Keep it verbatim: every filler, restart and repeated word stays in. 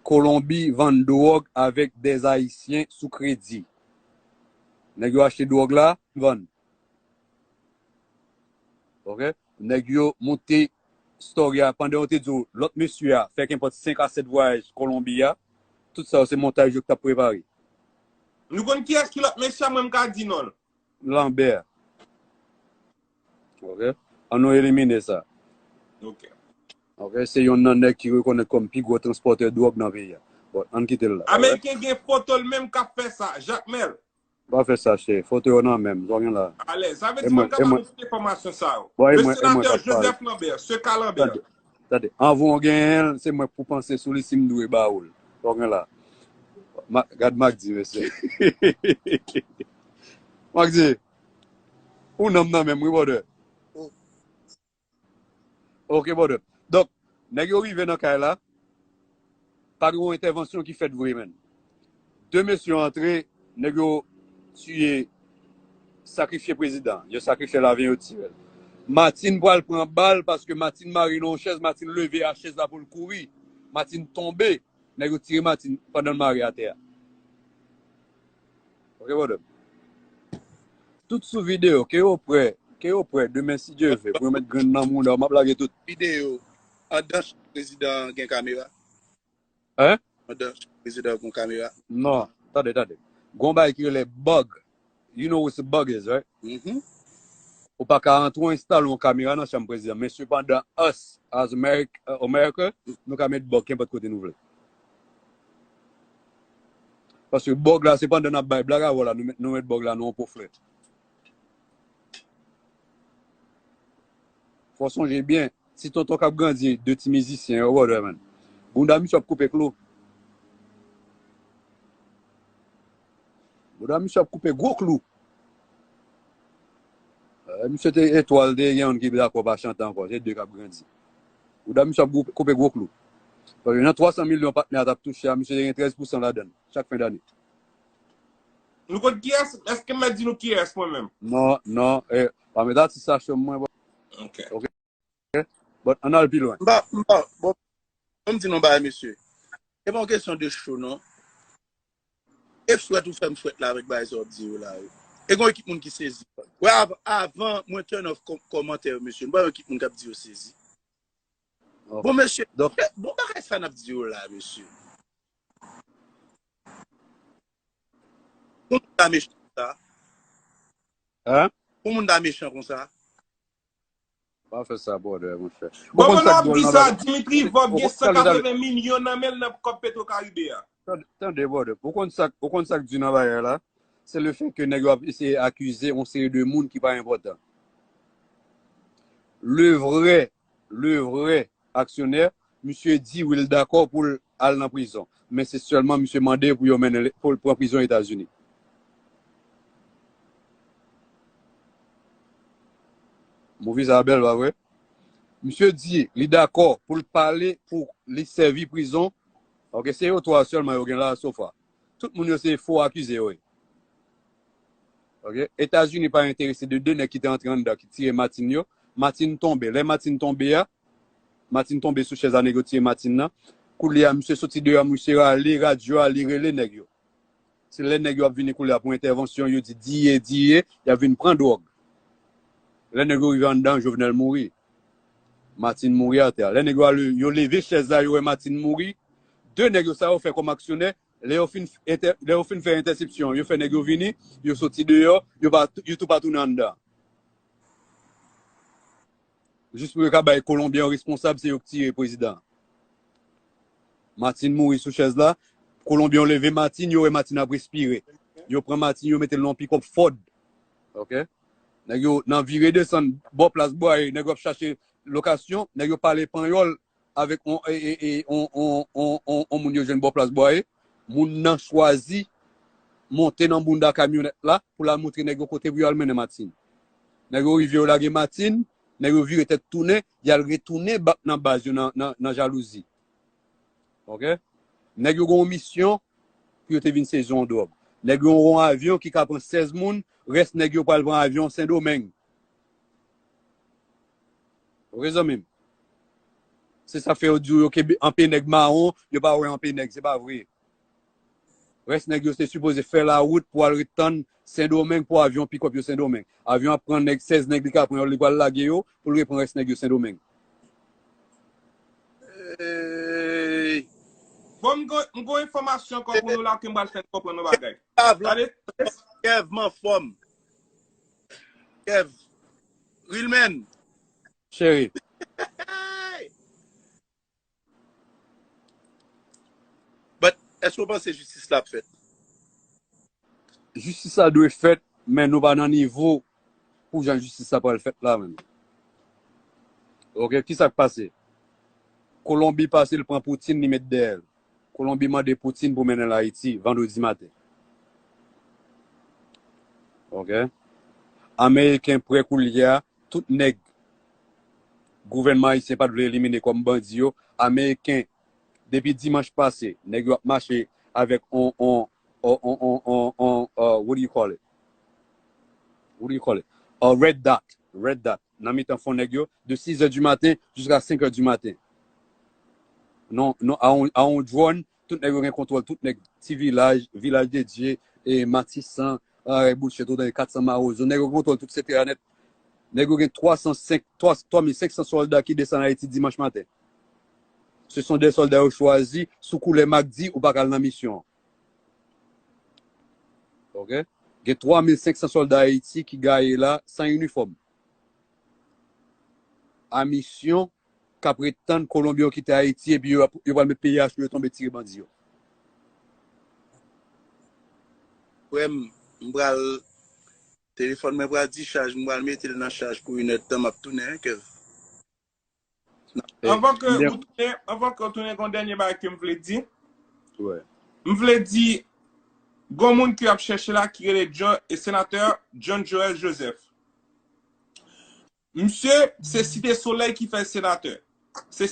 Kolonbi vann dwòg avèk dè Ayisyen sou kredi. Nèg yo achte dwòg la, vann. Ok? Nèg yo monte story a, pandan yo te di w, lòt mesye a fè kenpòt senk a sèt vwayaj Kolonbi a, tout sa yo se montaj yo k t ap prepare. Nou konn kiyès ki lòt mesye a, mwen m ka di non l. Lambert. Ok? An nou elimine sa. Ok. Ok? Se yonn nan nèg ki rekonèt kòm pi gwo transpòtè dwòg nan peyi a. Bon, ann kite l la. Ok? Ameriken gen foto l menm k ap fè sa, Jakmèl. Pa fè sa, chè. Foto yo nan men m, sa w gen la. Alèz. Sa vle di mwen m kapab ouvri enfòmasyon sa yo. Bon, e mwen, e mwen k ap pale. Joseph Lambert, Seka Lambert. Tande, tande. Anvan w genyen l, se mwen k pou panse sou li si m dwe ba ou l. Sa w gen la. Ma, gad Magdi, mesye. Magdi, ou nanm nan men m, wi, brother. Ok, brother. Donk, nèg yo rive nan kay la, pa gen yon entèvansyon ki fèt vre, menn. De mesye antre, nèg yo tiye, sakrifye prezidan. Yo sakrifye lavi yo, tiye l. Martine pral pran bal paske Martine mare nan yon chèz, Martine leve a chèz la pou l kouri. Martine tonbe, nèg yo tire Martine pandan l mare atè a. Ok, brother. Tout sou videyo, ke yo prè, ke yo prè, demen si Dye vle, pou yo met grenn nan mouda w, m ap lage tout. Videyo, andan chanm prezidan an gen kamera? Hein? Andan chanm prezidan an gen kamera? Non, tande, tande. Gon bagay ki rele bug. You know what a bug is, right? Mhm. Ou pa ka antre w enstale yon kamera nan chanm prezidan, men sepandan us, as America, nou ka met bug kenpòt kote nou vle. Paske bug la, se pandan n ap bay blag avè w la, nou met, nou met bug la nan yon po flè. Fò w sonje byen, ti tonton k ap grandi, de ti mizisyen yo, brother, man. Bounda misye ap koupe klou. Bounda misye ap koupe gwo klou. Misye te etwal, te gen youn ki dakò pa chante ankò, se de k ap grandi. Bounda misye ap koupe gwo klou. Paske nan twa san milyon patnè a t ap touche a, misye te gen trèz pousan ladan l, chak fen dane. Nou konn kiyès? Èske m mèt di nou kiyès mwen menm? Non, non, eh, pa met atis sa cho mwen. Ok. Ok. But ann al pi lwen. M pa, m pa, bon, bon, m di nou bagay, mesye. E pa yon kesyon de cho, non. E swèt ou fè m swèt la avèk bagay sa w ap di yo la, wi. E gon ekip moun ki sezi. Wè, av, avan mwen turn off kò, kòmantè yo, mesye, m pa yon ekip moun k ap di yo sezi. Bon, mesye, bon bagay sa n ap di yo la, mesye. Pou moun ta mechan konsa. Hein? Pou moun ta mechan konsa. Pa fè sa, brother, monchè. Bon, pandan w ap di sa, Dimitri Vorbe gen san katreven milyon nan men l nan kòb Petro Caribe a. Tande, brother. Ou konn sa, ou konn sa k di nan bagay la? Se le fè ke nèg yo ap eseye akize yon seri de moun ki pa enpòtan. Le vrè, le vrè aksyonè, misye di wi l dakò pou l al nan prizon. Men se sèlman misye mande pou yo mennen l, pou l pran prizon Etazini. Movie sa bèl, pa vre? Misye di li dakò pou l pale, pou li sèvi prizon. Ok, se yo twa sèlman yo gen la so far. Tout moun yo se fo akize yo ye. Ok, Etazini pa enterese de de nèg ki te antre anndan, ki tire Martine yo. Martine tonbe. Lè Martine tonbe a, Martine tonbe sou chèz la, nèg yo tire Martine nan. Koulye a, misye soti deyò, misye rale radyo a, li rele nèg yo. Se lè nèg yo ap vini koulye a pou entèvansyon, yo di diye, diye, y ap vin pran dwòg. Lè nèg yo rive anndan, Jovenel mouri. Martine mouri atè a. Lè nèg yo al, yo leve chèz la, yo wè Martine mouri. De nèg yo sa yo fè kòm aksyonè, lè yo fin, lè yo fin fè entèsepsyon, yo fè nèg yo vini, yo soti deyò, yo pa, yo tou pa tounen anndan. Jis pou yo ka bay Kolonbyen yo responsab, se yo k tiye prezidan. Martine mouri sou chèz la. Kolonbyen yo leve Martine, yo wè Martine ap respire. Yo pran Martine, yo mete l nan yon pikòp Ford. Ok? Nèg yo nan vire desann bò plas Bwaye, nèg yo ap chache lokasyon, nèg yo pale panyòl avèk on, e, e, e, on, on, on, on, on moun yo jwenn bò plas Bwaye. Moun nan chwazi monte nan bounda kamyonèt la pou l al montre nèg yo kote pou yo al mennen Martine. Nèg yo rive, yo lage Martine, nèg yo vire tèt tounen, y al retounen ba, nan baz yo nan, nan, nan Jalouzi. Ok? Nèg yo gen yon misyon pou yo te vin sezi yon dwòg. Nèg yo gen yon avyon ki ka pran sèz moun, rès nèg yo pral pran avyon Sendomeng. Ok, zanmi m? Se sa fè yo di w yo kenbe anpe nèg mawon, yo pa wè anpe nèg, se pa vre. Rès nèg yo te sipoze fè lawout pou al ret tann Sendomeng pou avyon pikòp yo Sendomeng. Avyon ap pran nèg, sèz nèg li ka pran yo, li pral lage yo pou l reprann rès nèg yo Sendomeng. Ey. Bon, m gon m gon enfòmasyon ankò pou nou la ke m pral fè n konprann yon bagay. Gade, Kev m anfòm. Kev. Real man. Cheri, But èske w panse jistis la ap fèt? Jistis la dwe fèt, men nou pa nan nivo pou jan jistis la pral fèt la menm. Ok, kisa k pase? Kolonbi pase l pran Poutine, li met dèyè l. Kolonbi mande Poutine pou mennen l Ayiti vandredi maten. Ok? Ameriken prè koulye a, tout nèg gouvènman ayisyen pa t vle elimine kòm bandi yo. Ameriken, depi dimanch pase, nèg yo ap mache avèk on, on, on, on, on, on, on uh, what do you call it? What do you call it? A red dot. Red dot. Nan mitan fon nèg yo, de six heures du matin jusqu'à cinq heures du matin. Non, non, a on, a on drone, tout nèg yo gen kontwòl, tout nèg Ti Vilaj, Vilaj de Dye, e Matisan, Aray Boutchè, tout kat san Mawozo, nèg yo kontwòl tout sektè a nèt. Nèg yo gen twa san senk, twa, twa mil senk san sòlda ki desann Ayiti dimanch maten. Se son de sòlda yo chwazi sou koulè MACD ou pa ka al nan misyon. Ok? Gen twa mil senk san sòlda Ayiti ki gaye la san inifòm. A misyon k ap ret tann Kolonbyen yo kite Ayiti epi yo, yo pral met peyi a cho yo tonbe tire bandi yo. Frè m, m pral, telefòn mwen pral dichaj, m pral mete l nan chaj pou inèdtan, m ap tounen, wi, Kev. Anvan ke ou tounen, anvan ke ou tounen, gon dènye bagay ke m vle di. M vle di, gon moun ke ap chèche la ki rele John, e senatè John Joël Joseph. Misye, se Site Solèy ki fè l senatè.